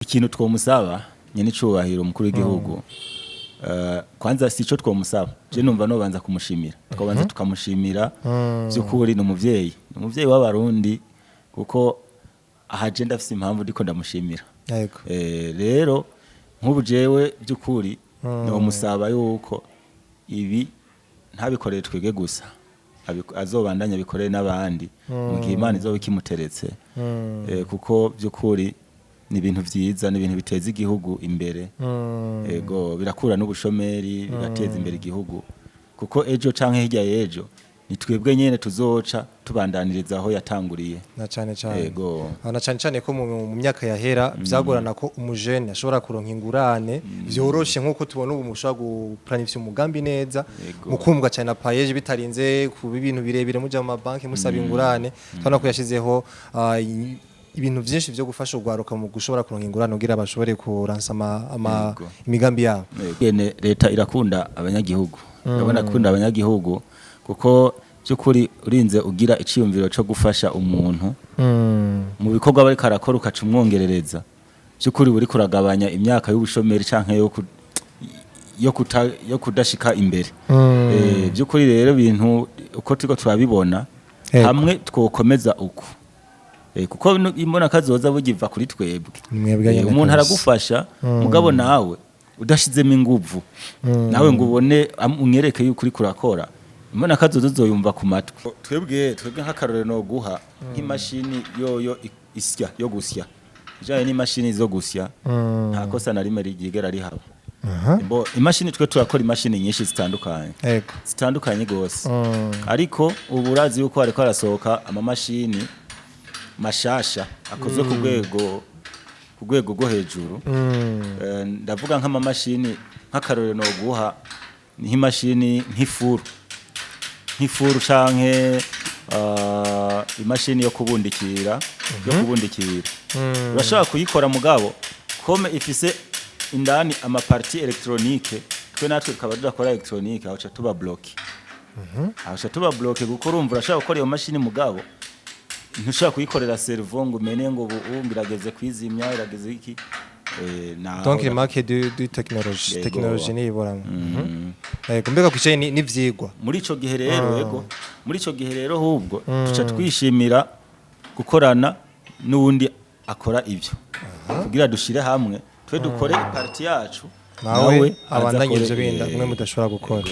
Ikintu twomusaba nyene icubahiro umukuru w'igihugu, kwanza si ico twomusaba, je numva nobanza kumushimira, twabanza tukamushimira. By'ukuri ni umuvyeyi, ni umuvyeyi w'Abarundi, kuko aha je ndafise impamvu ndiko ndamushimira. Rero nk'ubu jewe by'ukuri nomusaba yuko ibi ntabikorere twebwe gusa, azobandanya abikorere n'abandi mu gihe Imana izoba ikimuteretse, kuko by'ukuri ni ibintu vyiza, ni ibintu biteza igihugu imbere. Ego, birakura n'ubushomeri, bigateza imbere igihugu, kuko ejo canke hirya y'ejo ni twebwe nyene tuzoca tubandaniriza aho yatanguriye. Na cane cane. Na cane cane ko mu myaka yahera vyagorana ko umujene ashobora kuronka ingurane vyoroshe nkuko tubona ubu mushobora guplanifya umugambi neza, mukundwa cyane na PAEEJ, bitarinze kuba ibintu birebire muja mu mabanki musaba ingurane. Tubona ko yashizeho ibintu vyinshi vyo gufasha urwaruka mu gushobora kuronka ingurane kugira bashobore kuransa imigambi yabo. Gene leta irakunda abanyagihugu, urabona, akunda abanyagihugu, kuko by'ukuri urinze ugira iciyumviro cyo gufasha umuntu mu bikorwa bariko arakora, ukaca umwongerereza, by'ukuri uri kuragabanya imyaka y'ubushomeri canke yo kudashika imbere. By'ukuri rero ibintu uko turiko turabibona, hamwe twokomeza uku, kuko imbona kazoza bugiva kuri twebwe. Ni mwebwe nyene Umuntu kabisa. aragufasha, mugabo nawe udashizemo inguvu, nawe ngo ubone umwereke yuko uriko urakora, imbona kazoza uzoyumva ku matwi. Twebwe nk'akarorero no guha nk'imashini yoyo isya, yo gusya, ijanye n'imashini zo gusya, nta kosa na rimwe ryigera rihaba. Bo imashini, twe turakora imashini nyinshi zitandukanye, zitandukanye gose, ariko ubu urazi yuko hariko harasohoka amamashini mashasha akozwe ku rwego rwo hejuru. Ndavuga nk'amamashini, nk'akarorero noguha nk'imashini nk'ifuru canke imashini yo kubundikira. Urashobora kuyikora, mugabo comme ifise indani ama parties électroniques, twe natwe tukaba tudakora électronique, aho ca tuba bloqué, aho ca tuba bloqué, kuko urumva urashobora gukora iyo mashini, mugabo ntushobora kuyikorera servo ngo umenye ngo ubu ubu irageze kwizimya, irageze iki, naho. Donc il manque de technologie. Technologie niyiboramo. Yego, mbega kwicaye n'ivyigwa. Muri ico gihe rero, yego, muri ico gihe rero hubwo tuca twishimira gukorana n'uwundi akora ivyo kugira dushire hamwe, twe dukore partie yacu, nawe aze abandanye akore, ivyo bindi mwe mudashobora gukora.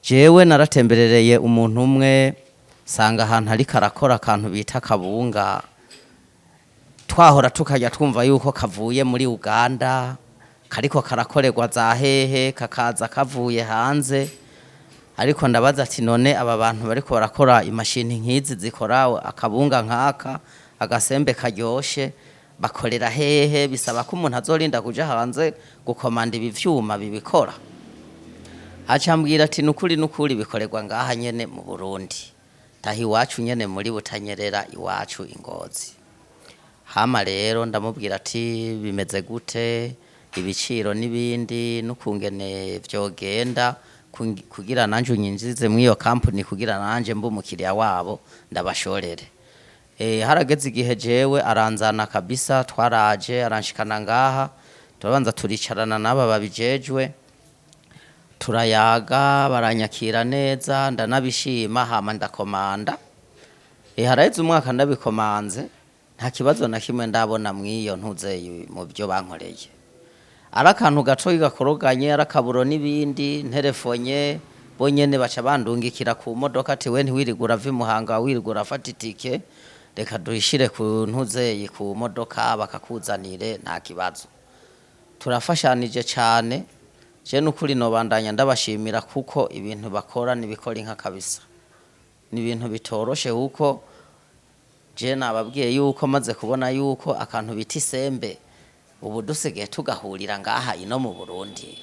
Jewe naratemberereye umuntu umwe, sanga ahantu ariko arakora akantu bita kabunga. Twahora tukajya twumva yuko kavuye muri Uganda, kariko karakorerwa za hehe, kakaza kavuye hanze. Ariko ndabaza ati: "None aba bantu bariko barakora imashini nk'izi zikora akabunga nk'aka, agasembe karyoshe, bakorera hehe? Bisaba ko umuntu azorinda kuja hanze gukomanda ibi vyuma bibikora?" Aca ambwira ati: "Nukuri, nukuri bikorerwa ngaha nyene mu Burundi, taha iwacu nyene muri Butanyerera, iwacu Ingozi." Hama rero ndamubwira ati: "Bimeze gute, ibiciro n'ibindi, n'ukungene vyogenda kugira nanje unyinjize mw'iyo kampuni, kugira nanje mbe umukiriya wabo ndabashorere?" Harageze igihe jewe aranzana kabisa, twaraje aranshikana ngaha, turabanza turicarana n'aba babijejwe, turayaga, baranyakira neza, ndanabishima. Hama ndakomanda. Haraheze umwaka ndabikomanze, nta kibazo na kimwe ndabona mw'iyo ntuzeye mu byo bankoreye. Ari akantu gatoyi gakoroganye, ari akaburo n'ibindi, nterefonye bonyene baca bandungikira ku modoka, ati: "We ntiwirigura ava i Muhanga, wirigura afata itike, reka dushire ku ntuzeye ku modoka bakakuzanire, nta kibazo." Turafashanije cane. Je nukuri nobandanya ndabashimira, kuko ibintu bakora nibikora inka kabisa, ni ibintu bitoroshe, kuko je nababwiye yuko maze kubona yuko akantu bita isembe ubu dusigaye tugahurira ngaha ino mu Burundi,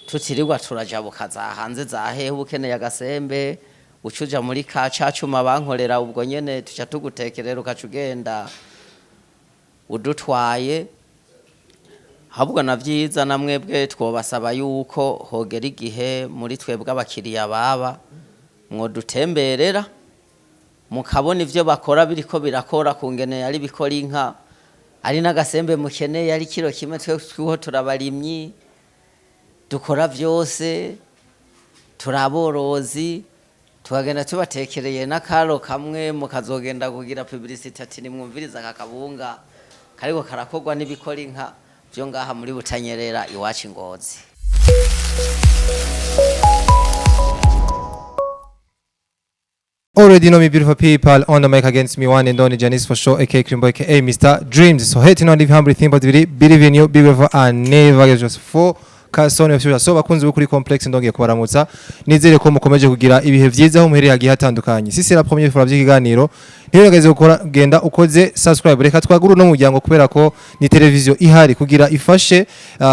tutirirwa turajabuka za hanze za hehe. Uba ukeneye agasembe, ucuja muri ka ca cuma bankorera, ubwo nyene tuca tugutekerera, ukaca ugenda udutwaye. Ahubwo na vyiza na mwebwe twobasaba yuko hogera igihe muri twebwe abakiriya baba mwodutemberera, mukabona ivyo bakora biriko birakora kungene yari bikora inka. Ari n'agasembe mukeneye, ari kiro kimwe, twe twiho turabarimyi, dukora vyose, turaborozi, tukagenda tubatekereye n'akaro kamwe, mukazogenda kugira publicity ati nimwumviriza aka kabunga kariko karakorwa n'ibikora inka vyo ngaha muri Butanyerera iwacu i Ngozi. Already know me, beautiful people. On the mic against me, one and only Janice for sure, aka Krimbo, aka Mr. Dreams. So, hating on the humble thing, but really believe in you, be grateful, and never get just focus on your future. So, bakunzi bo kuri Complex, ndongeye kubaramutsa. Nizere ko mukomeje kugira ibihe vyiza aho muherereye hagiye hatandukanye. Si c'est la première fois by'ikiganiro, ntiwirengageze gukora genda ukoze subscribe. Reka twagure uno muryango kubera ko ni televiziyo ihari kugira ifashe,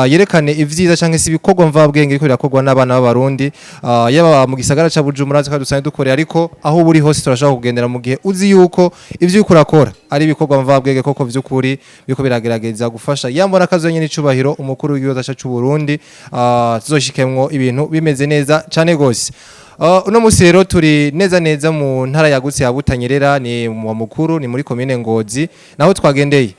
yerekane ivyiza canke se ibikorwa mvabwenge biriko birakorwa n'abana b'Abarundi, yaba mu gisagara ca Bujumbura tukaba dusanzwe dukorera, ariko aho uri hose turashobora kugendera mu gihe uzi yuko ivyo uriko urakora ari ibikorwa mvabwenge koko vy'ukuri biriko biragerageza gufasha yambona akazo nyene icubahiro umukuru w'igihugu cacu c'u Burundi, tuzoshikemwo ibintu bimeze neza cane gose. Uno musi rero turi neza neza mu ntara yagutse ya Butanyerera, ni mu mukuru, ni muri komine Ngozi naho twagendeye.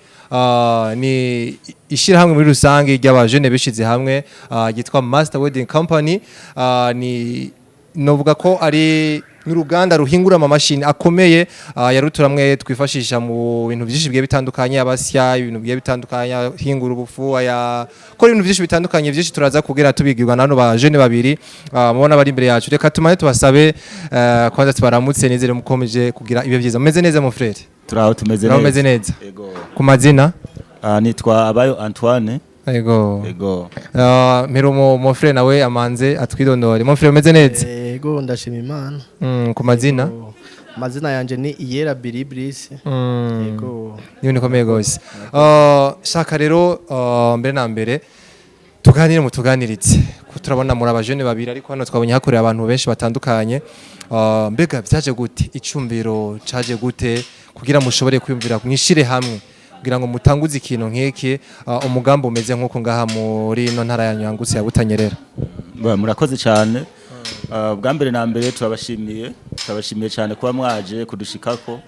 Ni ishirahamwe muri rusange ry'abajene bishize hamwe, ryitwa Master Wedding Company. Ni novuga ko ari n'uruganda ruhingura amamashini akomeye, yaruturamwe twifashisha mu bintu byinshi bigiye bitandukanye, abasya ibintu bigiye bitandukanye, ahingura ubufu, aya kora ibintu byinshi bitandukanye. Byinshi turaza kugira tubigirwa nano ba jeune babiri, mubona bari imbere yacu. Reka tumane tubasabe, kwanza tubaramutse. Nizere mukomeje kugira ibihe byiza, mumeze neza mon frère? Turaho, tumeze Uraho, neza. meze neza. Ego. Ku mazina? Nitwa Abayo Antoine. Ego. Ego. Mpero mon frère nawe amanze atwidondore. Mon frère, umeze neza? Ego, ndashima Imana. Ku mazina? Ego. Amazina yanje ni Iyera Billy Brice. Ego. Niyo nikomeye gose. Shaka rero, mbere na mbere tuganire, mutuganiritse ko turabona muri abajene babiri, ariko hano twabonye hakorera abantu benshi batandukanye. Mbega vyaje gute, icumbiro caje gute kugira mushobore kwiyumvira mwishire hamwe kugira ngo mutanguze ikintu nk'iki, umugambi umeze nk'uko ngaha muri ino ntara yanyu yangutse ya Butanyerera? Ba, murakoze cyane. Bwa mbere na mbere turabashimiye cyane kuba mwaje kudushikako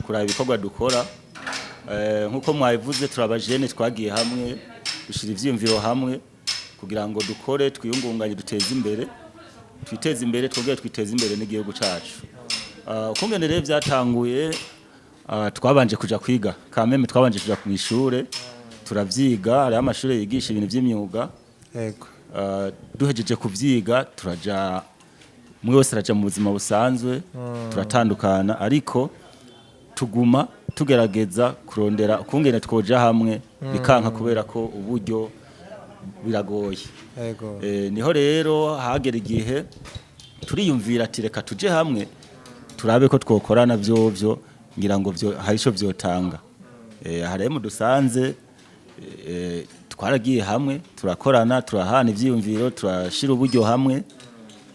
kuraba ibikorwa dukora. Nkuko mwabivuze, turabajene twagiye hamwe, dushira ivyiyumviro hamwe kugira ngo dukore, twiyungunganye, duteze imbere, twiteze imbere, twongere twiteze imbere n'igihugu cacu. Ukungene rero vyatanguye, twabanje kuja kwiga kameme, twabanje kuja mu ishure turavyiga. Hariho amashure yigisha ibintu vy'imyuga. Duhejeje kuvyiga, turaja umwe wese araja mu buzima busanzwe, turatandukana, ariko tuguma tugerageza kurondera ukungene twoja hamwe, bikanka kubera ko uburyo biragoye. Niho rero hagera igihe turiyumvira ati reka tuje hamwe turabe ko twokorana vyovyo, ngira ngo vyo hari ico vyotanga. Aha rero mudusanze, twaragiye hamwe, turakorana, turahana ivyiyumviro, turashira uburyo hamwe.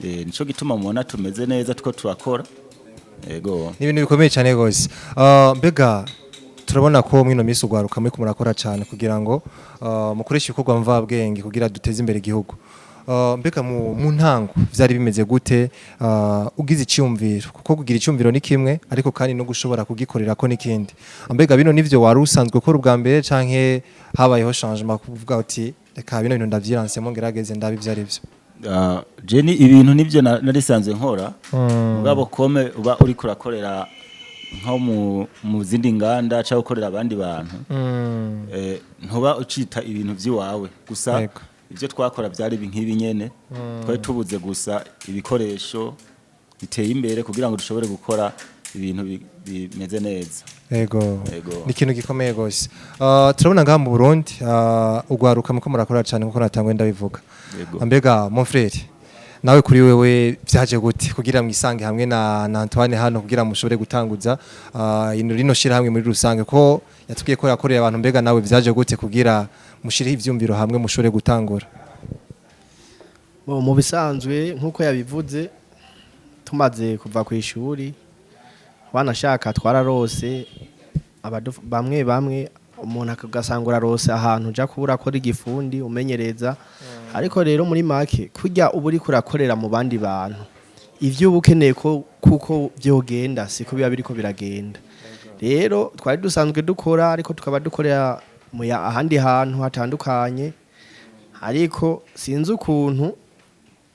Nico gituma mubona tumeze neza tuko turakora. Ego. Ni ibintu bikomeye cyane gose. Mbega turabona ko mwino minsi ugwaruka muri murakora cyane kugira ngo mukoreshe ibikorwa mvabwenge kugira duteze imbere igihugu. Mbega mu ntango vyari bimeze gute, ugize icyumviro? Kuko kugira icyumviro ni kimwe, ariko kandi no gushobora kugikorera ko n'ikindi. Mbega bino nivyo wari usanzwe ukora ubwa mbere, canke habayeho changement kuvuga uti reka bino bintu ndavyiransemo, ngerageze ndabe ivyo ari vyo? Je ni ibintu nivyo narisanzwe nkora, mugabo kome uba uriko urakorera nko mu zindi nganda cyangwa ukorera abandi bantu, ntuba ucita ibintu by'iwawe gusa. Ibyo twakora byari nk'ibi nyene, twari tubuze gusa ibikoresho biteye imbere kugira ngo dushobore gukora ibintu bimeze neza. Ego. Ni ikintu gikomeye gose. Turabona ngaha mu Burundi, ugwaruka muko murakora cyane nkuko natangwe ndabivuga. Mbega mon frère, nawe kuri wewe vyaje gute kugira mwisange hamwe na Antoine hano kugira mushobore gutanguza rino shirahamwe muri rusange, ko yatubwiye ko yakoreye abantu? Mbega nawe vyaje gute kugira mushire ivyumviro hamwe mushobore gutangura? Bo, mu bisanzwe nk'uko yabivuze, tumaze kuva ku ishuri, wanashaka twararose bamwe bamwe, umuntu akagasanga urarose ahantu uja kuba urakora igifundi umenyereza, ariko rero muri make kurya uba uriko urakorera mu bandi bantu, ivyo uba ukeneye ko kuko vyogenda siko biba biriko biragenda. Rero twari dusanzwe dukora, ariko tukaba dukorera ahandi hantu hatandukanye, ariko sinzi ukuntu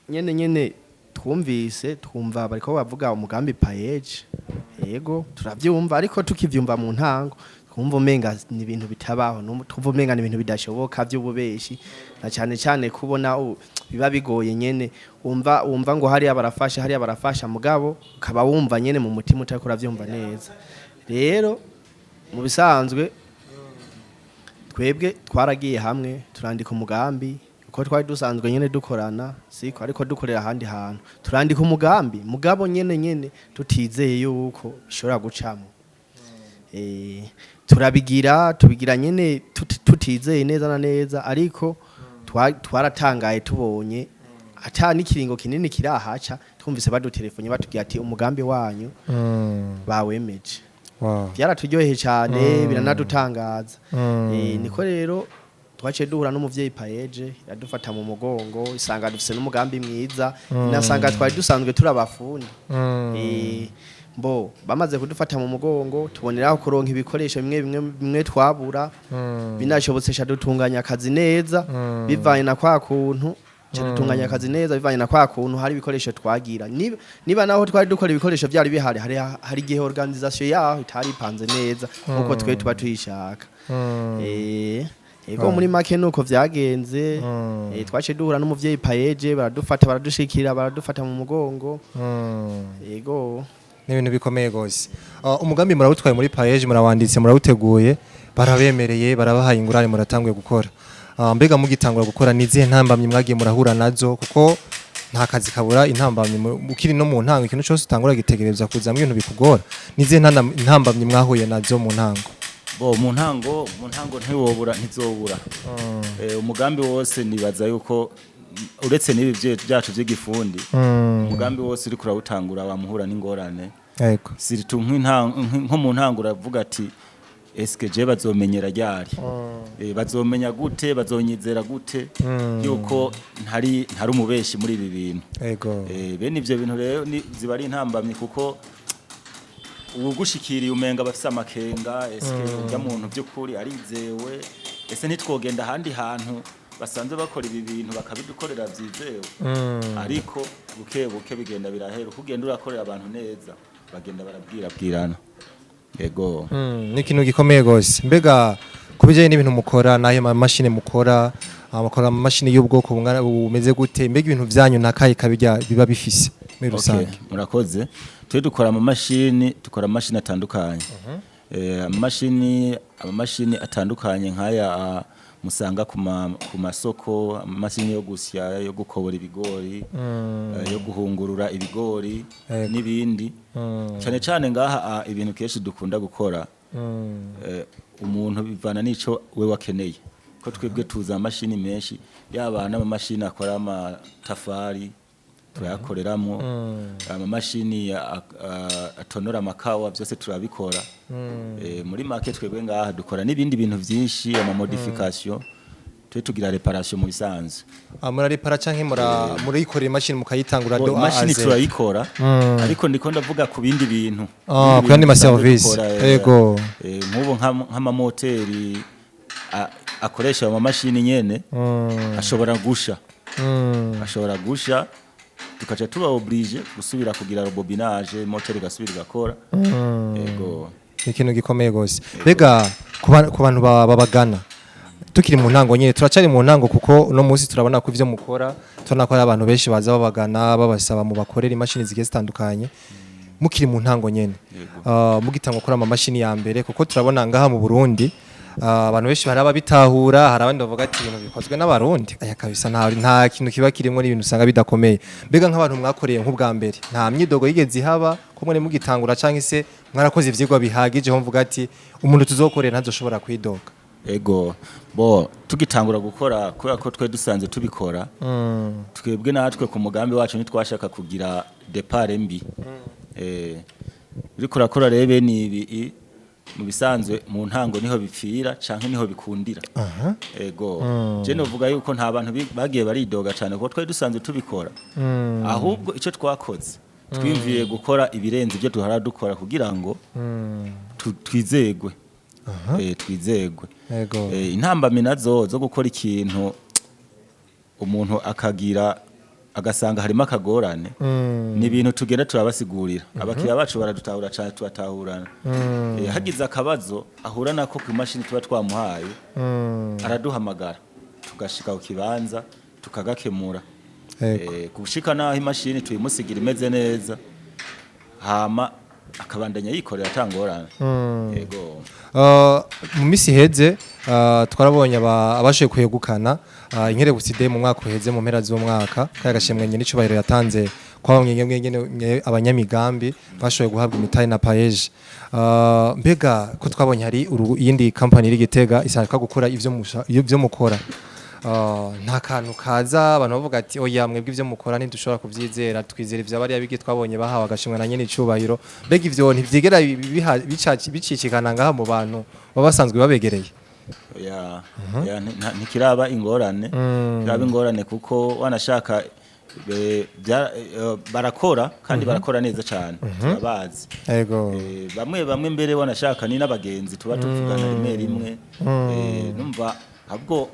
nyene twumvise, twumva bariko bavuga umugambi PAEEJ. Yego, turavyumva, ariko tukivyumva mu ntango twumva umenga ni ibintu bitabaho, twumva umenga ni ibintu bidashoboka by'ububeshi, na cyane cyane kubona biba bigoye nyene. Wumva ngo hariya barafasha, hariya barafasha, mugabo ukaba wumva nyene mu mutima utariko uravyumva neza. Rero mu bisanzwe twebwe twaragiye hamwe turandika umugambi, uko twari dusanzwe nyene dukorana, siko ariko dukorera ahandi hantu, turandika umugambi, mugabo nyene tutizeye yuko bishobora gucamo. Turabigira, tubigira nyene tutizeye neza na neza, ariko twaratangaye tubonye ata n'ikiringo kinini kirahaca, twumvise badutelefone batubwira ati umugambi wanyu bawemeje. Byaraturyoheye cyane, biranadutangaza. Niko rero twaciye duhura n'umuvyeyi PAEEJ, iradufata mu mugongo, isanga dufise n'umugambi mwiza, inasanga twari dusanzwe turi abafundi. Mbo bamaze kudufata mu mugongo, tuboneraho kuronka ibikoresho bimwe bimwe twabura, binashobotse sha dutunganya akazi neza bivanye na kwa kuntu ca dutunganya akazi neza bivanye na kwa kuntu hari ibikoresho twagira. Niba naho twari dukora ibikoresho byari bihari, hari igihe organisation yaho itari ipanze neza nkuko twe tuba tuyishaka. Ego, muri make nuko vyagenze. Twaciye duhura n'umuvyeyi PAEEJ, baradufata, baradushikira, baradufata mu mugongo. Ego. Ni ibintu bikomeye gose. Umugambi murawutwaye muri PAEEJ, murawanditse, murawuteguye, barabemereye, barabahaye ingurane, muratanguye gukora. Mbega mugitangura gukora ni izihe ntambamyi mwagiye murahura nazo? Kuko nta kazi kabura intambamyi, ukiri no mu ntango, ikintu cyose utangura gitegerezwa kuzamwo ibintu bikugora. Ni izihe ntambamyi mwahuye nazo mu ntango? Bo mu ntango ntiwobura, ntizobura. Umugambi wose nibaza yuko uretse n'ibi byacu by'igifundi, umugambi wose uriko urawutangura wamuhura n'ingorane. Surtout nko mu ntango uravuga ati: "Eske je bazomenyera ryari? Bazomenya gute, bazonyizera gute yuko ntari umubeshi muri ibi bintu?" Bene ivyo bintu rero ziba ari intambamyi, kuko uwugushikiriye umenga bafise amakenga: eske urya muntu by'ukuri arizewe? Ese ntitwogenda ahandi hantu basanzwe bakora ibi bintu bakabidukorera byizewe? Ariko buke buke bigenda birahera, uko ugenda urakorera abantu neza bagenda barabwira bwirana. Yego. Ni ikintu gikomeye gose. Mbega ku bijyanye n'ibintu mukora, n'ayo mamashini mukora, mukora amamashini y'ubwoko bungana bumeze gute? Mbega ibintu vyanyu nakaye kabirya biba bifise muri rusange? Okay, murakoze. Twe dukora amamashini, dukora amamashini atandukanye. Amamashini atandukanye nk'aya musanga ku masoko, amamashini yo gusya, yo gukobora ibigori, yo guhungurura ibigori n'ibindi. Cyane cyane ngaha ibintu kenshi dukunda gukora, umuntu bivana n'ico we wakeneye, ko twebwe tuza amamashini menshi, yaba n'amamashini akora amatafari turayakoreramo, amamashini atonora amakawa, byose turabikora. Muri make twebwe ngaha dukora n'ibindi bintu byinshi, amamodification, twe tugira réparation mu bisanzwe. Murarepara canke murayikorera imashini mukayitangura Bo, do A à imashini Z? turayikora, ariko ndiko ndavuga ku bindi bintu. Ku Ibindi yandi bintu ma dusanzwe service. dukora, nk'ubu nk'amamoteri akoresha ayo mamashini nyene ashobora gusha, ashobora gusha, tukaca tuba obligé gusubira kugira rebobinage, moteri igasubira igakora. Yego. Ni ikintu gikomeye gose. Mbega ku bantu babagana, tukiri mu ntango nyene, turacari mu ntango, kuko uno munsi turabona ko ivyo mukora, turabona ko hari abantu benshi baza babagana babasaba mu bakorera imashini zigiye zitandukanye. Mukiri mu ntango nyene, mugitangwa gukora amamashini ya mbere, kuko turabona ngaha mu Burundi abantu benshi hari ababitahura, hari abandi bavuga ati ibintu bikozwe n'abarundi aya kabisa nta kintu kiba kirimo, n'ibintu usanga bidakomeye. Mbega nk'abantu mwakoreye nk'ubwa mbere, nta myidogo yigeze ihaba ko muri mugitangura, canke se mwarakoze ivyigwa bihagije ho mvuga ati umuntu tuzokorera ntazoshobora kwidoga? Ego, bo tugitangura gukora, kubera ko twe dusanzwe tubikora, twebwe natwe ku mugambi wacu ntitwashaka kugira départ mbi. Uriko urakora rero bene ibi mu bisanzwe mu ntango niho bipfira canke niho bikundira. Ego, je novuga yuko nta bantu bagiye baridoga cyane, kuko twari dusanzwe tubikora. Ahubwo icyo twakoze, twiyumviye gukora ibirenze ibyo duhora dukora kugira ngo twizegwe. Twizegwe. Yego. Intambamyi nazo zo gukora ikintu umuntu akagira agasanga harimo akagorane, ni ibintu tugenda turabasigurira. Abakiriya bacu baradutahura cyane, tubatahurana. Hagize akabazo ahura nako ku mashini tuba twamuhaye, araduhamagara tugashika ku kibanza tukagakemura. Yego. Gushika naho imashini tuyimusigira imeze neza, hama akabandanya yikorera atangorane. Yego. Mu misi iheze twarabonye abashoboye kwegukana inkerebutsi day mu mwaka uheze, mu mpera z'umwaka, kaya gashimwe nyene icubahiro yatanze kwa bamwe nyene abanyamigambi bashoboye guhabwa imitahe na PAEEJ. Mbega ko twabonye hari iyindi company iri Gitega isanzwe gukora ivyo mukora, nta kantu kaza abantu bavuga ati: "Oya, mwebwe ivyo mukora ntidushobora kuvyizera, twizera ivyo bariya bigi twabonye bahawe agashimwe na nyene icubahiro"? Mbega ivyo ntivyigera bicicikana ngaha mu bantu baba basanzwe babegereye? Ya, ntikiraba ingorane, kiraba ingorane kuko wanashaka barakora kandi barakora neza cyane, turabazi. Bamwe bamwe mbere wanashaka ni n'abagenzi, tuba tuvugana rimwe rimwe. Numva ahubwo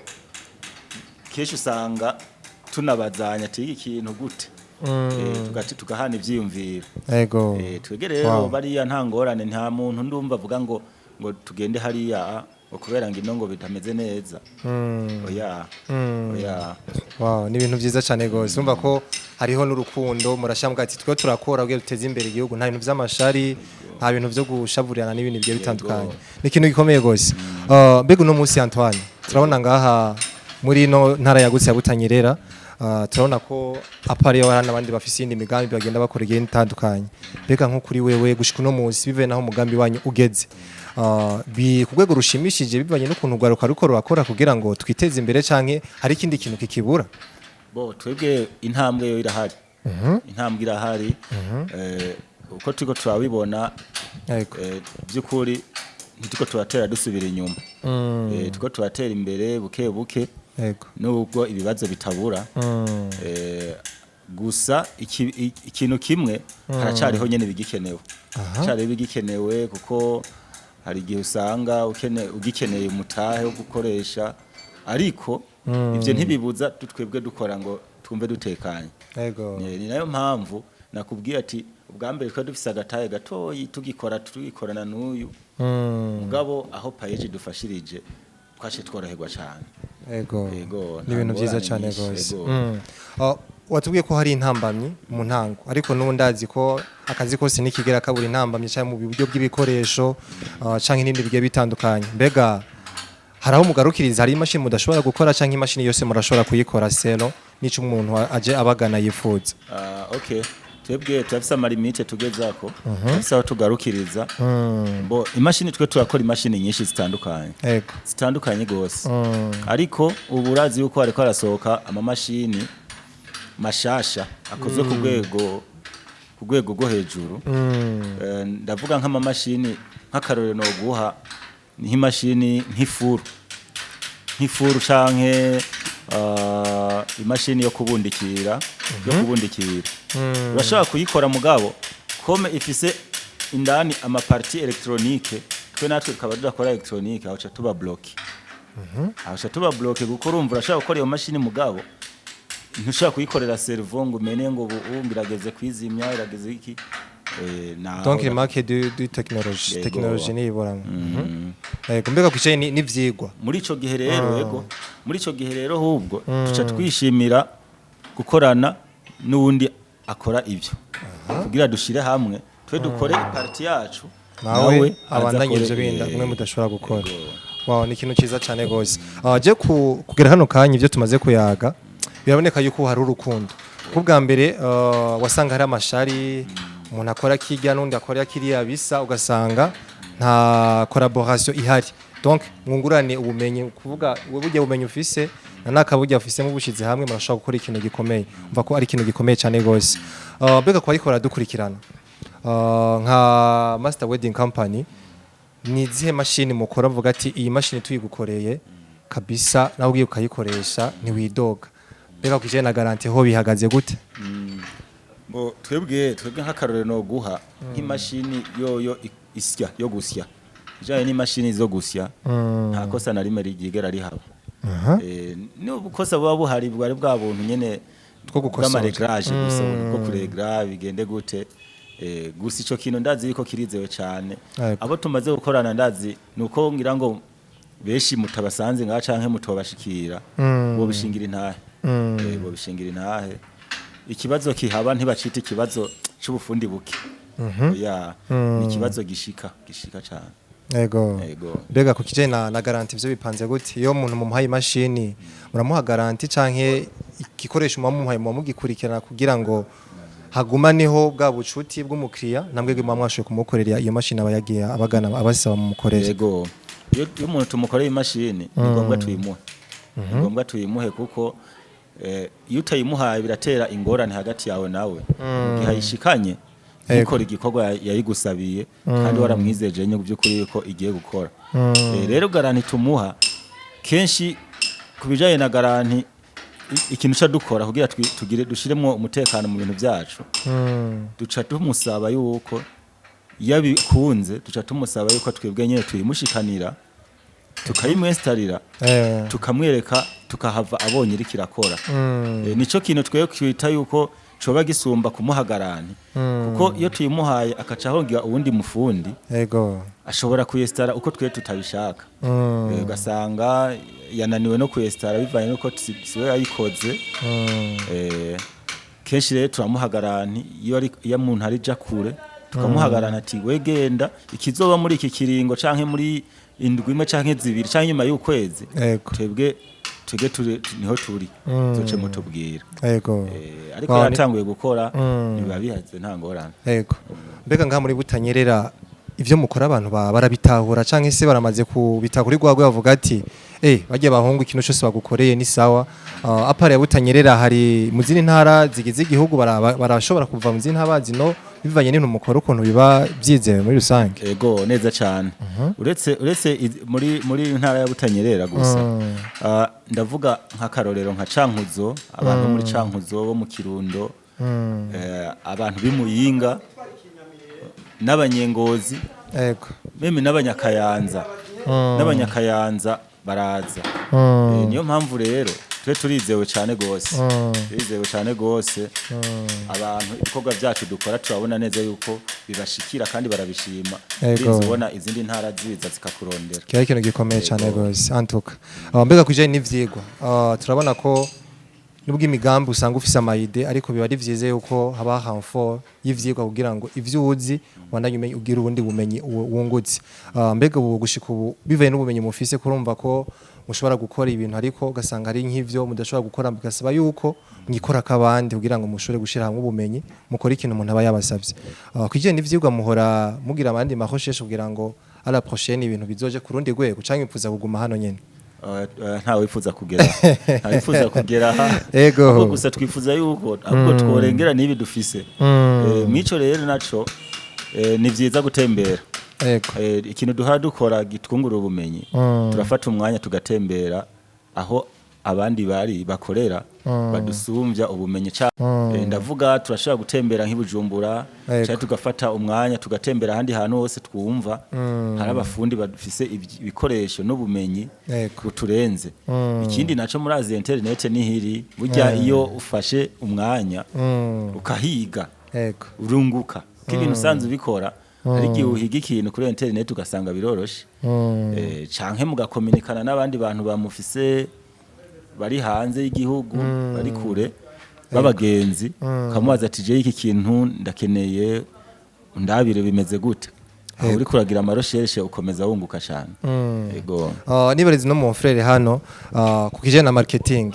kenshi usanga tunabazanya ati: "Iki kintu gute?" Tugahana ivyiyumviro. Twege rero bariya nta ngorane, nta muntu ndumva avuga ngo tugende hariya ngo kubera ngo ino ngo bitameze neza. Oya, oya. Wow, ni ibintu vyiza cyane gose. Urumva ko hariho n'urukundo, murashambwa ati: "Twe turakora kugira duteze imbere igihugu, nta bintu vy'amashari, nta bintu vyo gushavurirana n'ibintu bigiye bitandukanye." Ni ikintu gikomeye gose. Mbega uno munsi, Antoine, turabona ngaha muri ino ntara yagutse ya Butanyerera, turabona ko apari hari n'abandi bafise iyindi migambi bagenda bakora igihe itandukanye. Mbega nko kuri wewe, gushika uno munsi, bivuye naho umugambi wanyu ugeze, bi ku rwego rushimishije bivanye n'ukuntu urwaruka ruko rurakora kugira ngo twiteze imbere, canke hari ikindi kintu kikibura? Bo, twebwe intambwe yo irahari, intambwe irahari. Uko turiko turabibona, by'ukuri ntituko turatera dusubira inyuma. Turiko turatera imbere buke buke, nubwo ibibazo bitabura. Gusa ikintu kimwe haracariho nyene bigikenewe, haracariho bigikenewe, kuko hari igihe usanga ugikeneye umutahe wo gukoresha, ariko ivyo ntibibuza twebwe dukora ngo twumve dutekanye. Ni nayo mpamvu nakubwiye ati ubwa mbere twari dufise agatahe gatoyi tugikora, tugikorana n'uyu mugabo. Aho PAEEJ dufashirije twaciye tworoherwa cyane. Yego, Ni ibintu nta byiza ngorane cyane nyinshi, rwose. yego. Watubwiye ko hari intambamyi mu ntango, ariko n'ubu ndazi ko akazi kose nikigera kabura intambamyi, cyangwa mu buryo bw'ibikoresho, canke n'ibindi bigiye bitandukanye. Mbega hari aho mugarukiriza? Hari imashini mudashobora gukora, canke imashini yose murashobora kuyikora selon n'ico umuntu aje abagana yifuza? Ah, okay, twebwe turafise ama limites tugezako, turafise aho tugarukiriza. Bo, imashini twe turakora imashini nyinshi zitandukanye, zitandukanye gose, ariko ubu urazi yuko hariko harasohoka amamashini mashasha akozwe ku rwego rwo hejuru. Ndavuga nk'amamashini, nk'akarorero noguha nk'imashini nk'ifuru canke imashini yo kubundikira. Urashobora kuyikora, mugabo comme ifise indani ama parties électroniques, twe natwe tukaba tudakora électronique, aho ca tuba bloqué, aho ca tuba bloqué, kuko urumva urashobora gukora iyo mashini, mugabo ntushobora kuyikorera servo ngo umenye ngo ubu ubu irageze kwizimya, irageze iki. Naho Donc il manque de technologie. Yego. Technologie niyiboramo. Yego, mbega kwicaye n'ivyigwa. Muri ico gihe rero, yego, muri ico gihe rero hubwo tuca twishimira gukorana n'uwundi akora ivyo kugira dushire hamwe, twe dukore i partie yacu, Nawe aze abandanye akore, ivyo bindi mwe mudashobora gukora. Wow, ni ikintu cyiza cyane gose. Je kugera hano kanya, ivyo tumaze kuyaga biraboneka yuko hari urukundo. Kuko bwa mbere wasanga hari amashari, umuntu akora kirya n'undi akora kiriya bisa, ugasanga nta collaboration ihari. Donc mwungurane ubumenyi, kuvuga wowe burya bumenyi ufise na nakaburya ufise, mubushize hamwe murashobora gukora ikintu gikomeye. Umva ko ari ikintu gikomeye cyane gose. Mbega kwa ariko dukurikirana, nka Master Wedding Company, ni izihe mashini mukora mvuga ati: "Iyi mashini tuyigukoreye kabisa, nawe ugiye ukayikoresha ntiwidoga"? Mbega kwijanye na garantie ho bihagaze gute? Bo, twebwe nk'akarorero no guha nk'imashini yoyo isya yo gusya. Bijanye n'imashini zo gusya, nta kosa na rimwe ryigera rihaba. N'ubukosa buba buhari bwari bwa buntu nyene Two gukosora. bw'ama réglage gusa, ubuntu bwo kuregla bigende gute. Gusa ico kintu ndazi yuko kirizewe cane. Abo tumaze gukorana, ndazi nuko ngira ngo benshi mutabasanze ngaha canke mutobashikira, bo bishingira intahe. Bo bishingira intahe, ikibazo kihaba ntibacita ikibazo c'ubufundi buke. Oya, ni ikibazo gishika cane. Ego. Mbega ku kijanye na garantie, ivyo bipanze gute? Iyo umuntu mumuhaye imashini, muramuha garantie canke igikoresho muba mumuhaye muba mugikurikirana kugira ngo hagumaneho bwa bucuti bw'umukiriya, namwebwe muba mwashoboye kumukorera iyo mashini aba yagiye abagana abasaba mumukorere? Yego, iyo umuntu tumukoreye imashini, ni ngombwa tuyimuhe, ni ngombwa tuyimuhe, kuko iyo utayimuhaye biratera ingorane hagati yawe nawe mu gihe ayishikanye ntikore igikorwa yayigusabiye kandi waramwizeje nyine by'ukuri yuko igiye gukora. Rero garantie tumuha kenshi, ku bijanye na garantie, ikintu ca dukora kugira tugire dushiremo umutekano mu bintu byacu, duca tumusaba yuko iyo abikunze, duca tumusaba yuko twebwe nyine tuyimushikanira, tukayimwesitarira, tukamwereka, tukahava abonye iriko irakora. Nico kintu twebwe twita yuko coba gisumba kumuha garantie, kuko iyo tuyimuhaye akaca ahongira uwundi mufundi, ashobora kuyesitara uko twe tutabishaka. Ugasanga yananiwe no kuyesitara bivanye nuko siwe yayikoze. Kenshi rero turamuha garantie iyo umuntu arija kure, tukamuha garantie ati: "Wegenda ikizoba muri iki kiringo canke muri indwi imwe canke zibiri canke nyuma y'ukwezi, twebwe turi niho turi, tuce mutubwira." Ariko yatanguye gukora, biba bihaze, nta ngorane. Ego. Mbega ngaha muri Butanyerera ivyo mukora abantu barabitahura canke se baramaze kubitahura igwagwe bavuga ati: "Eh, bagiye bahungu, ikintu cyose bagukoreye ni sawa"? À part ya Butanyerera, hari mu zindi ntara zigize igihugu barashobora kuva mu zindi ntara bazi no bivanye n'ibintu mukora ukuntu biba byizewe muri rusange? Ego, neza cyane. Uretse muri ntara ya Butanyerera gusa, ndavuga nk'akarorero nka Cankuzo, abantu bo muri Cankuzo, bo mu Kirundo, abantu b'Imuyinga n'Abanyengozi, même n'Abanyakayanza baraza. Niyo mpamvu rero twe turizewe cyane gose, turizewe cyane gose. Abantu ibikorwa byacu dukora turabona neza yuko bibashikira kandi barabishima. Urinze ubona izindi ntara ziza zikakurondera. Kiba ikintu gikomeye cyane gose antuka. Mbega kujanye n'ivyigwa, turabona ko nubwo imigambi usanga ufise ama idées, ariko biba ari vyiza yuko haba renfort y'ivyigwa kugira ngo ivyo uzi ubandanye umenye, ugire ubundi bumenyi wungutse. Mbega ubu gushika ubu, bivaye n'ubumenyi mufise, kurumva ko mushobora gukora ibintu, ariko ugasanga ari nk'ivyo mudashobora gukora, bigasaba yuko mwikora akabandi kugira ngo mushobore gushira hamwe ubumenyi mukora ikintu umuntu aba yabasavye. Kwijanye n'ivyigwa, muhora mugira abandi ma recherche kugira ngo à la prochaine ibintu bizoje ku rundi rwego, canke mwifuza kuguma hano nyene? Nta wifuza kugera aha. Ahubwo gusa twifuza yuko ahubwo tworengera n'ibi dufise. Mwico rero naco, ni vyiza gutembera. Ikintu duhora dukora gitwungura ubumenyi, turafata umwanya tugatembera aho abandi bari bakorera badusumvya ubumenyi. Ndavuga turashobora gutembera nk'i Bujumbura, canke tugafata umwanya tugatembera ahandi hantu hose twumva hari abafundi bafise ibikoresho n'ubumenyi buturenze. Ikindi naco, murazi internet nihiri burya, iyo ufashe umwanya ukahiga, urunguka ko ibintu usanzwe ubikora. Hari igihe uhiga ikintu kuri internet ugasanga biroroshe. Canke mugakominikana n'abandi bantu bamufise bari hanze y'igihugu, bari kure, b'abagenzi, ukamubaza ati: "Je iki kintu ndakeneye, undabire bimeze gute?" Aho uri kuragira ama recherche, ukomeza wunguka cyane. Yego. Nibareze no mu frère hano, ku kijanye na marketing,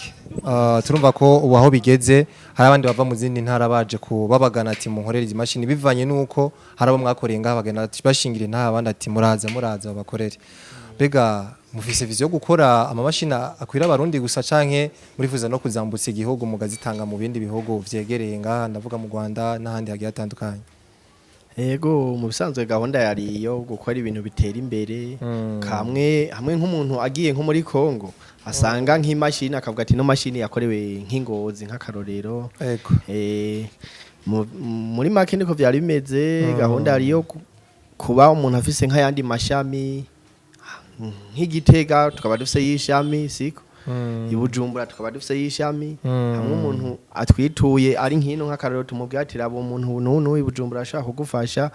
turumva ko ubu aho bigeze hari abandi bava mu zindi ntara baje ku babagana ati: "Munkorere izi mashini," bivanye nuko hari abo mwakoreye ngaha bagenda ati bashingira intaha, abandi ati: "Muraza, muraza babakorere." Mbega mufise vision yo gukora amamashini akwira Abarundi gusa, canke murifuza no kuzambutsa igihugu mugazitanga mu bindi bihugu vyegereye ngaha, ndavuga mu Rwanda n'ahandi hagiye hatandukanye? Ego, mu bisanzwe gahunda yari iyo gukora ibintu bitera imbere. Kamwe hamwe nk'umuntu agiye nko muri Kongo asanga nk'imashini akavuga ati: "No mashini yakorewe nk'ingozi," nk'akarorero. Muri make niko vyari bimeze. Gahunda yari iyo Kuba umuntu afise nk'ayandi mashami, nk'Igitega tukaba dufise y'ishami, siko? I Bujumbura tukaba dufise y'ishami. Hamwe umuntu atwituye ari nkino, nk'akarero, tumubwira ati: "Raba umuntu nunu i Bujumbura ashaka kugufasha."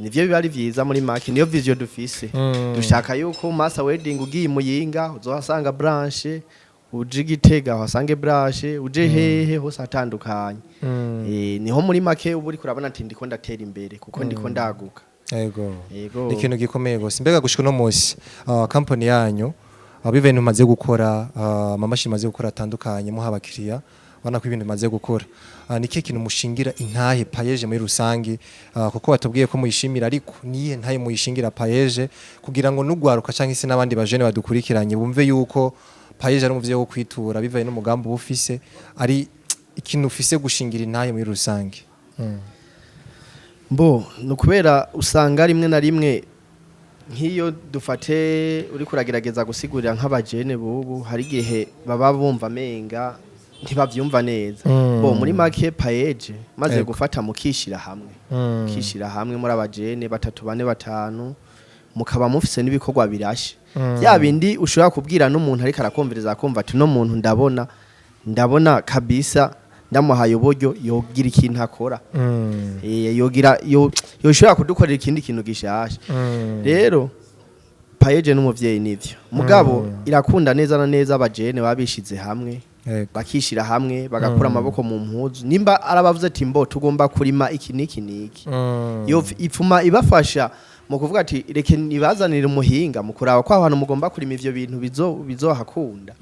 Nivyo biba ari vyiza. Muri make, niyo vision dufise. Dushaka yuko Master Wedding, ugiye i Muyinga uzohasanga branche, uje i Gitega uhasange branche, uje hehe hose hatandukanye. Niho muri make uba uriko urabona ati ndiko ndatera imbere, kuko ndiko ndaguka. Yego. Ni ikintu gikomeye gose. Mbega gushika uno munsi, company yanyu, ibintu maze gukora, amamashini maze gukora atandukanye, muha abakiriya, ubona ko ibintu bimaze gukora, ni ikihe kintu mushingira intahe PAEEJ muri rusangi? Kuko batubwiye ko muyishimira, ariko niyihe ntahe muyishingira PAEEJ, kugira ngo n'ugwaruka canke se n'abandi bajene badukurikiranye bumve yuko PAEEJ ari umuvyeyi wo kwitura, bivaye n'umugambi uba ufise, ari ikintu ufise gushingira intahe muri rusangi? Mbo ni ukubera usanga rimwe na rimwe, nk'iyo dufate uri kuragerageza gusigurira nk'abajene bubu, hari igihe baba bumva amenga ntibavyumva neza. Bo muri make, PAEEJ maze gufata mukishira hamwe, mukishira hamwe muri abajene batatu, bane, batanu, mukaba mufise n'ibikorwa birashe, bya bindi ushobora kubwira n'umuntu ariko arakumviriza akumva ati: "No muntu ndabona kabisa ndamuhaye uburyo yogira ikintu akora." Yogira yoshobora kudukorera ikindi kintu gishasha. Rero PAEEJ n'umuvyeyi, nivyo, mugabo irakunda neza na neza abajene baba bishize hamwe, bakishira hamwe, bagakura amaboko mu mpuzu. Nimba arabavuze ati: "Mbo tugomba kurima iki n'iki n'iki," yo ipfuma ibafasha mu kuvuga ati: "Reke nibazanire umuhinga mu kuraba ko aho hantu mugomba kurima ivyo bintu bizohakunda."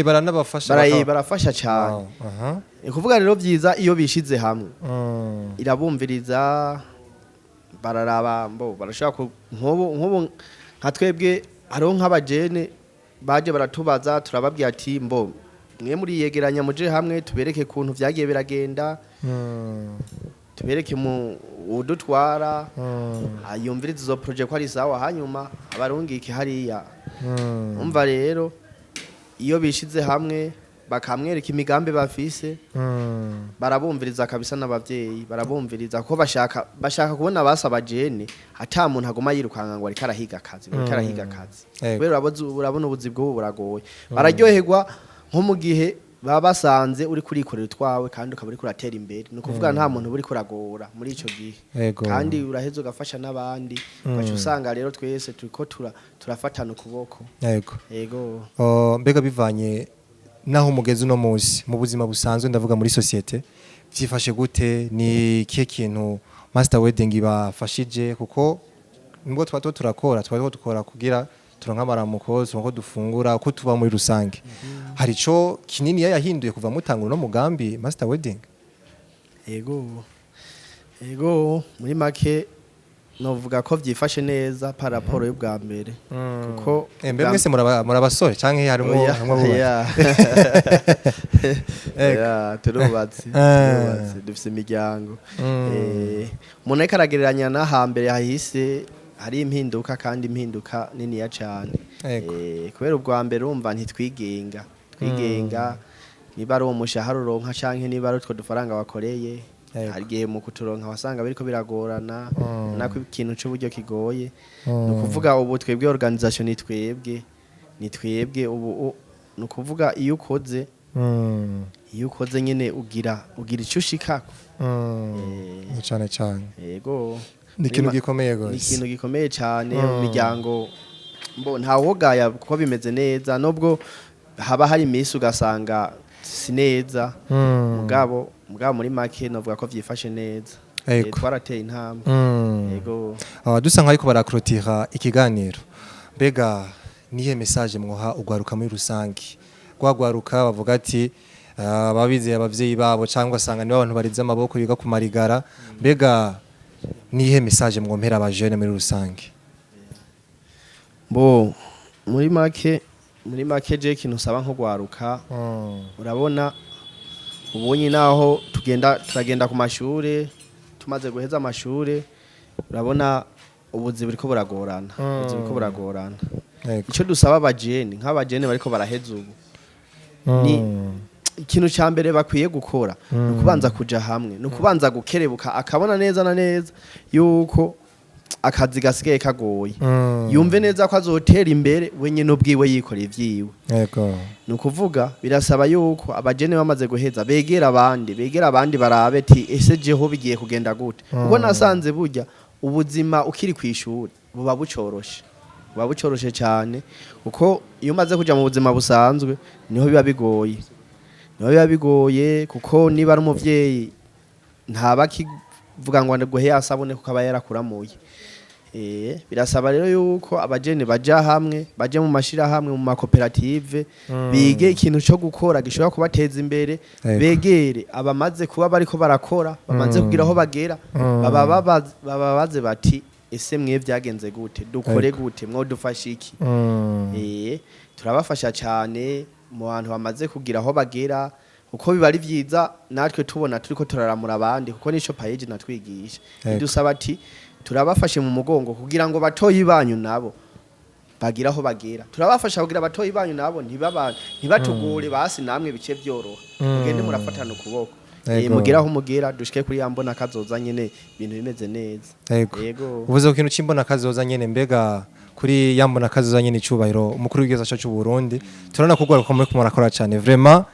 Baranabafasha. Barafasha cyane. Wow. Aha. Ni kuvuga rero byiza iyo bishize hamwe, irabumviriza, bararaba mbo barashobora nk'ubu nka twebwe hariho nk'abajene baje baratubaza, turababwira ati: "Mbo mwe muriyegeranya, muje hamwe, tubereke kuntu vyagiye biragenda, tubereke mu udutwara, yumvirize izo projet ko ari sawa, hanyuma abarungike hariya." Umva rero, iyo bishize hamwe bakamwereka imigambi bafise, barabumviriza kabisa, n'abavyeyi barabumviriza, kuko bashaka kubona basaba jene ata muntu aguma yirukanga ngo ariko arahiga akazi, ngo ariko arahiga akazi. Kubera urabona ubuzi bw'ubu buragoye. Bararyoherwa nko mu gihe baba basanze uri kurikorera utwawe kandi ukaba uriko uratera imbere, ni ukuvuga nta muntu uba uriko uragora muri ico gihe. Kandi uraheza ugafasha n'abandi, ugaca usanga rero twese turiko turafatana ukuboko. Yego. Oh, mbega bivanye naho umugezi uno munsi mu buzima busanzwe, ndavuga muri société, vyifashe gute? Ni ikihe kintu Master Wedding ibafashije? Kuko nubwo tuba turakora, tuba dukora kugira turonke amaramuko, turonke uko dufungura, uko tuba muri rusange, hari ico kinini yahinduye kuva mutangura uno mugambi Master Wedding? Ego, muri make novuga ko vyifashe neza par rapport y'ubwa mbere, kuko Mbe mwese murabasore canke harimo Oya, harimo abubatsi? Oya. Oya, turubatse. Turubatse, dufise imiryango. Umuntu ariko aragereranya na hambere hahise, hari impinduka, kandi impinduka niniya cane. Kubera ubwa mbere urumva ntitwigenga, twigenga niba ari uwo mushahara uronka canke niba ari utwo dufaranga wakoreye. Hari igihe mu kuturonka wasanga biriko biragorana, nako ikintu c'uburyo kigoye. Ni ukuvuga ubu twebwe organisation ni twebwe ubu ni ukuvuga iyo ukoze, iyo ukoze nyene ugira ico ushikako. Cane cane. Yego. Ni ikintu gikomeye Ni gose. ikintu gikomeye cane mu miryango. Mbo ntawogaya kuko bimeze neza, nubwo haba hari iminsi ugasanga si neza. Mugabo muri make novuga ko vyifashe neza. Twarateye intambwe. Yego. Dusa nk'ariko barakrotira ikiganiro, mbega nihe message mwoha ugwaruka muri rusange, gwagwaruka bavuga ati babizeye abavyeyi babo, cyangwa asanga nibo abantu barize amaboko biga kumarigara? Mbega nihe message mwompera abajene muri rusange? Bo muri make je ikintu usaba nko gwaruka, urabona ubonye naho tugenda, turagenda ku mashure, tumaze guheza amashure, urabona ubuzi buriko buragorana, ubuzi buriko buragorana. Icyo dusaba abajene, nk'abajene bariko baraheza ubu, ni ikintu cya mbere bakwiye gukora ni ukubanza kuja hamwe, ni ukubanza gukerebuka, akabona neza na neza yuko akazi gasigaye kagoye, yumve neza ko azotera imbere wenyine ubwiwe yikora ivyiwe. Ni ukuvuga birasaba yuko abajene bamaze guheza begera abandi barabe ati ese jeho bigiye kugenda gute? Kuko nasanze burya ubuzima ukiri ku ishuri buba bucoroshe cyane, kuko iyo umaze kuja mu buzima busanzwe niho biba bigoye, kuko niba ari umuvyeyi ntaba akivuga ngo nguhe ya sabune, kuko aba yarakuramuye. Birasaba rero yuko abajene baja hamwe, baje mu mashirahamwe, mu makoperative, bige ikintu cyo gukora gishobora kubateza imbere, begere abamaze kuba bariko barakora, bamaze kugira aho bagera, bababaze bati ese mwe byagenze gute, dukore gute, mwodufasha iki? Turabafasha cyane mu bantu bamaze kugira aho bagera, kuko biba ari byiza natwe tubona turiko turaramura abandi, kuko nico PAEEJ natwigisha. Idusaba ati turabafashe mu mugongo kugira ngo batoyi banyu nabo bagira aho bagera, turabafasha kugira batoyi banyu nabo ntibatugure, basi namwe bice byoroha, mugende murafatana ukuboko. Mugera aho mugera, dushike kuri ya mbona kazoza nyene ibintu bimeze neza. Yego. Uvuze ku kintu c'imbona kazoza nyene, mbega kuri ya mbona kazoza nyene, icubahiro umukuru w'igihugu cyacu cy'u Burundi, turabona ko ugwaruka muri murakora cyane vraiment,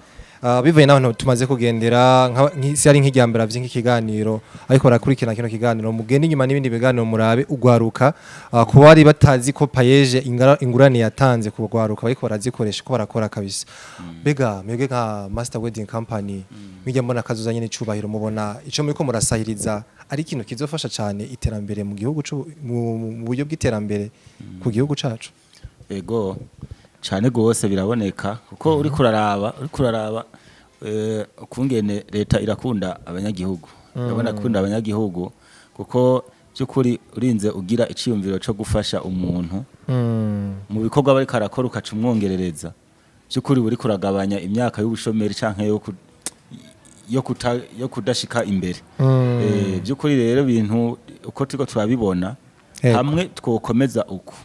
bivuye n'abantu tumaze kugendera nk'isi ari nk'ijyambere avye nk'ikiganiro, ariko barakurikirana kino kiganiro, mugende inyuma n'ibindi biganiro murabe ugwaruka, kuba bari batazi ko PAEEJ ingurane yatanze ku gwaruka bariko barazikoresha ko barakora kabisa. Mbega mwebwe nka Master Wedding Company, mwijya mbona kazoza nyene, icubahiro, mubona ico muriko murasahiriza ari ikintu kizofasha cyane iterambere mu gihugu mu buryo bw'iterambere ku gihugu cacu? Ego cyane gose, biraboneka, kuko uri kuraraba ukungene leta irakunda abanyagihugu, urabona akunda abanyagihugu, kuko by'ukuri urinze ugira iciyumviro cyo gufasha umuntu mu bikorwa bariko arakora, ukaca umwongerereza, by'ukuri uri kuragabanya imyaka y'ubushomeri canke yo kudashika imbere. By'ukuri rero ibintu uko turiko turabibona, hamwe twokomeza uku,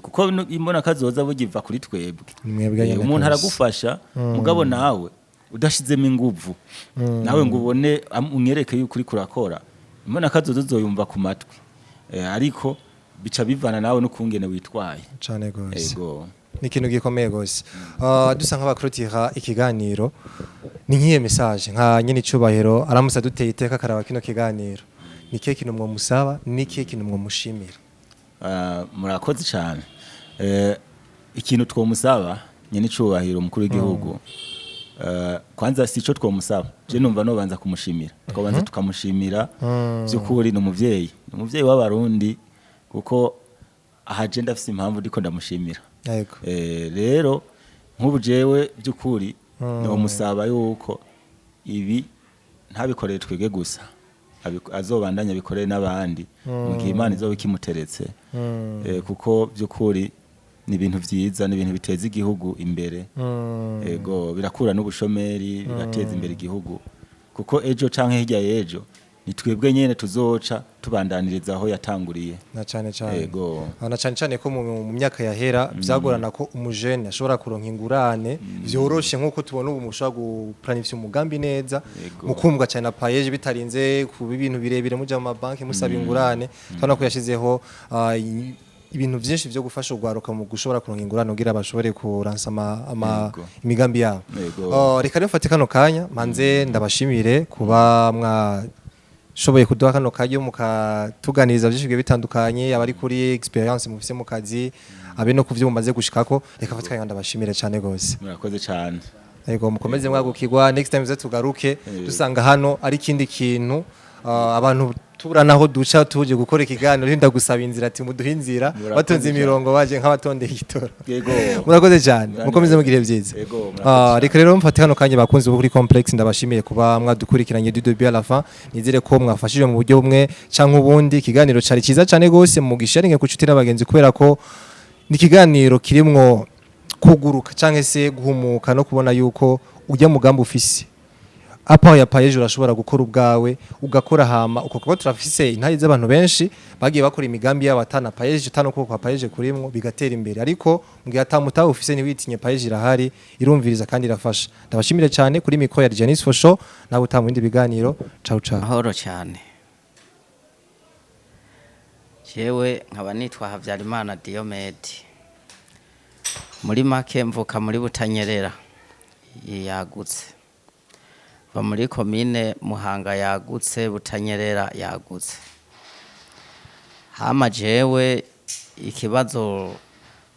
kuko imbona kazoza bugiva kuri twebwe. Mwebwe nyene Umuntu kabisa. aragufasha, mugabo nawe udashizemo inguvu, nawe ngo ubone umwereke yuko uriko urakora, imbona kazoza uzoyumva ku matwi. Ariko bica bivana nawe n'ukungene witwaye. Cane gose. Ego. Ni ikintu gikomeye gose. Dusa nk'abakurutira ikiganiro, ni nk'iyo message nka nyine icubahiro aramutse aduteye iteka akaraba kino kiganiro, ni ikihe kintu mwomusaba, ni ikihe kintu mwomushimira? Murakoze cyane. Ikintu twomusaba nyene icubahiro umukuru w'igihugu, kwanza si ico twomusaba, je numva nobanza kumushimira, twabanza tukamushimira. By'ukuri ni umuvyeyi w'abarundi, kuko aha je ndafise impamvu ndiko ndamushimira. Rero nk'ubu jewe by'ukuri nomusaba yuko ibi ntabikorere twebwe gusa, azobandanya abikorere n'abandi mu gihe Imana izoba ikimuteretse. Kuko by'ukuri ni ibintu vyiza, ni ibintu biteza igihugu imbere. Ego, birakura n'ubushomeri, bigateza imbere igihugu, kuko ejo canke hirya y'ejo ni twebwe nyene tuzoca tubandaniriza aho yatanguriye. Na cane cane. Ego. Na cane cane ko mu myaka yahera vyagorana ko umujene ashobora kuronka ingurane vyoroshe nkuko tubona ubu mushobora guplanifya umugambi neza, mukumvwa cyane na PAEEJ, bitarinze kuba ibintu birebire muja mu mabanki musaba ingurane. Tubona ko yashizeho ibintu vyinshi vyo gufasha ugwaruka mu gushobora kuronka ingurane kugira bashobore kuransa imigambi yabo. Reka rero mfate kano kanya manze ndabashimire kuba mwa shoboye kuduha kano karyo mukatuganiriza byinshi bigiye bitandukanye, abari kuri experience mufise mu kazi, abe no kuvyo mumaze gushikako. Reka mfate kanya ndabashimire cyane gose. Murakoze cyane. Yego, mukomeze mwagukirwa. Next time tugaruke dusanga hano ari ikindi kintu, abantu tubura naho duca tuje gukora ikiganiro, rinda gusaba inzira ati muduhe inzira. Murakoze Batonze cyane. imirongo baje nk'abatondeye igitoro. Murakoze cyane. Mukomeze mugire byiza. Yego, murakoze cyane. Reka rero mfate hano kanya, bakunzi bo kuri Complex, ndabashimiye kuba mwadukurikiranye du début à la fin. Nizere ko mwafashije mu buryo bumwe canke ubundi. Ikiganiro cari cyiza cyane gose, mugisharinge ku nshuti n'abagenzi, kubera ko ni ikiganiro kirimwo kuguruka canke se guhumuka no kubona yuko ujya mugambi ufise apa ya PAEEJ urashobora gukora ubwawe, ugakora hama uko, kuko turafise intayi z'abantu benshi bagiye bakora imigambi yabo atana PAEEJ, atana ukuboko kwa PAEEJ kurimwo, bigatera imbere. Ariko mu gihe atamutahe ufise, ntiwitinye, PAEEJ irahari, irumviriza kandi irafasha. Ndabashimire cyane. Kuri micro ya Janice for show, nawe utamu bindi biganiro. Ciao ciao. Mahoro cyane. Jewe nkaba nitwa Habyarimana Diomede. Muri make mvuka muri Butanyerera yagutse, va muri komine Muhanga yagutse, Butanyerera yagutse. Hama jewe ikibazo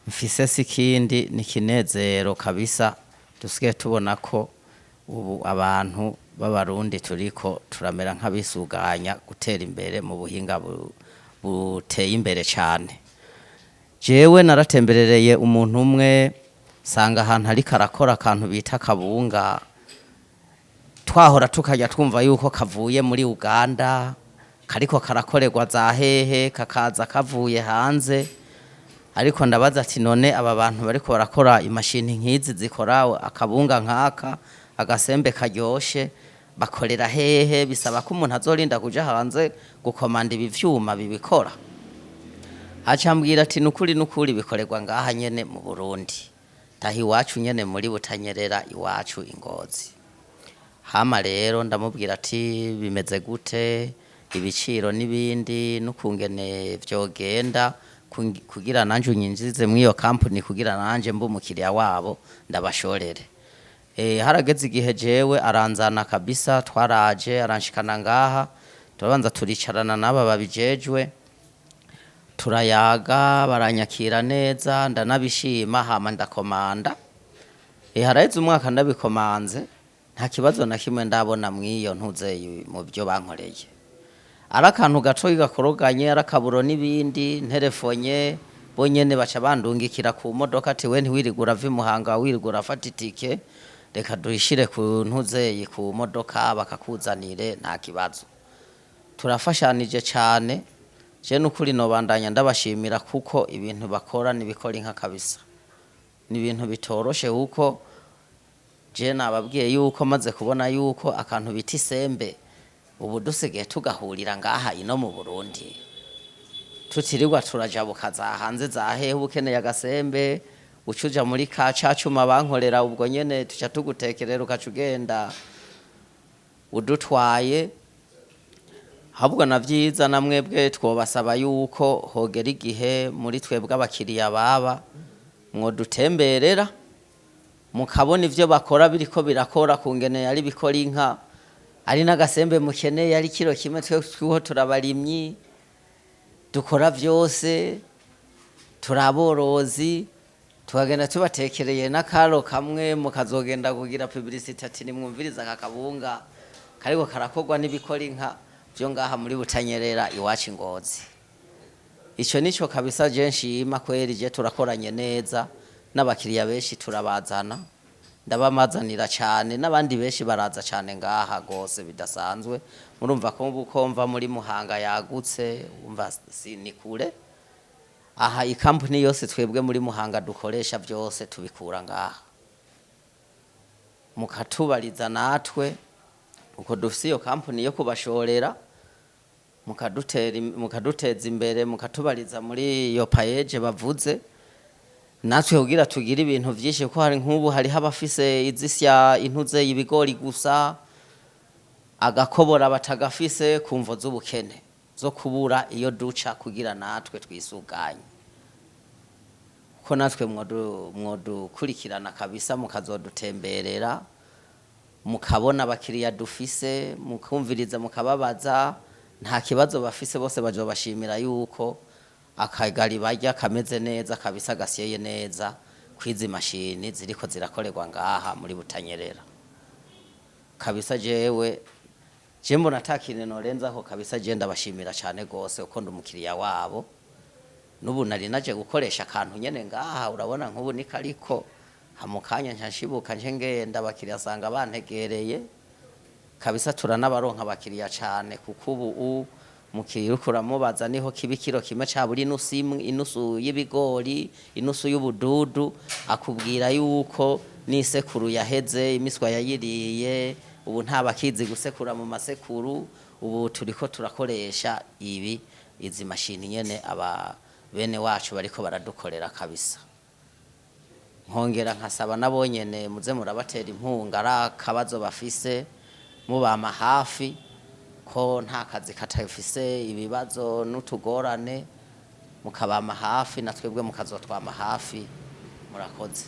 mfise si kindi, ni kinezero kabisa. Dusigaye tubona ko ubu abantu b'Abarundi turiko turamera nk'abisuganya gutera imbere mu buhinga buteye imbere cyane. Jewe naratemberereye umuntu umwe, sanga ahantu ariko arakora akantu bita kabunga. Twahora tukajya twumva yuko kavuye muri Uganda, kariko karakorerwa za hehe, kakaza kavuye hanze. Ariko ndabaza ati: "None aba bantu bariko barakora imashini nk'izi zikora akabunga nk'aka, agasembe karyoshe, bakorera hehe? Bisaba ko umuntu azorinda kuja hanze gukomanda ibi vyuma bibikora?" Acambwira ati: "Nukuri, nukuri bikorerwa ngaha nyene mu Burundi, taha iwacu nyene muri Butanyerera, iwacu Ingozi." Hama rero ndamubwira ati: "Bimeze gute, ibiciro n'ibindi, n'ukungene vyogenda kugira nanje unyinjize mw'iyo kampuni, kugira nanje mbe umukiriya wabo, ndabashorere?" Harageze igihe jewe aranzana kabisa. Twaraje, aranshikana ngaha, turabanza turicarana n'aba babijejwe, turayaga, baranyakira neza, ndanabishima. Hama ndakomanda. Haraheze umwaka ndabikomanze, nta kibazo na kimwe ndabona mw'iyo ntuze mu byo bankoreye. Ari akantu gatoyi gakoroganye, ari akaburo n'ibindi, nterefonye bonyene baca bandungikira ku modoka, ati: "We ntiwirigura ava i Muhanga, wirigura afata itike, reka dushire ku ntuzeyi ku modoka bakakuzanire, nta kibazo." Turafashanije cane. Je nukuri nobandanya ndabashimira, kuko ibintu bakora nibikora inka kabisa, ni ibintu bitoroshe, kuko je nababwiye yuko maze kubona yuko akantu bita isembe ubu dusigaye tugahurira ngaha ino mu Burundi, tutirirwa turajabuka za hanze za hehe. Ukeneye agasembe, ucuja muri ka ca cuma bankorera, ubwo nyene tuca tugutekerera, ukaca ugenda udutwaye. Ahubwo na vyiza na mwebwe twobasaba yuko hogera igihe muri twebwe abakiriya baba mwodutemberera, mukabona ivyo bakora biriko birakora, kungene yari bikora inka, ari n'agasembe mukeneye, ari kiro kimwe. Twe twiho turabarimyi, dukora vyose, turaborozi, tukagenda tubatekereye n'akaro kamwe, mukazogenda kugira publicité ati: "Nimwumviriza aka kabunga kariko karakorwa n'ibikora inka vyo ngaha muri Butanyerera iwacu Ingozi." Ico nico kabisa je nshima kweri. Je turakoranye neza n'abakiriya benshi, turabazana, ndabamazanira cyane, n'abandi benshi baraza cyane ngaha gose bidasanzwe. Murumva ko uko mva muri Muhanga yagutse, umva si ni kure aha. Ikampuni yose twebwe muri Muhanga dukoresha byose tubikura ngaha, mukatubariza natwe uko dufise iyo kampuni yo kubashorera, mukaduteza imbere, mukatubariza muri iyo PAEEJ bavuze, natwe kugira tugire ibintu vyinshi, kuko hari nk'ubu hariho abafise izisya intuze ibigori gusa, agakobora batagafise ku mvo z'ubukene, zo kubura iyo duca kugira natwe twisuganye, ko natwe mwodukurikirana kabisa, mukazodutemberera, mukabona abakiriya dufise, mukumviriza, mukababaza, nta kibazo bafise. Bose bazobashimira yuko akagari barya kameze neza kabisa, gasyeye neza kwizi mashini ziriko zirakorerwa ngaha muri Butanyerera kabisa. Jewe je mbona ata kintu norenzaho kabisa. Je ndabashimira cyane gose, uko ndi umukiriya wabo. N'ubu nari naje gukoresha akantu nyene ngaha, urabona nk'ubu ni kariko hamukanya nca nshibuka nce ngenda, abakiriya asanga bantegereye kabisa. Turanabaronka abakiriya cane, kuko ubu umukiriya uriko uramubaza niho kiba ikiro kimwe ca buri inusu imwe, inusu y'ibigori, inusu y'ubududu, akubwira yuko n'isekuru yaheze, imiswa yayiriye, ubu nta bakizi gusekura mu masekuru, ubu turiko turakoresha ibi izi mashini nyene aba bene wacu bariko baradukorera kabisa. Nkongera nkasaba nabo nyene muze murabatera inkunga, ari akabazo bafise mubama hafi, ko nta kazi katafise ibibazo n'utugorane. Mukabama hafi, na twebwe mukazotwama hafi. Murakoze.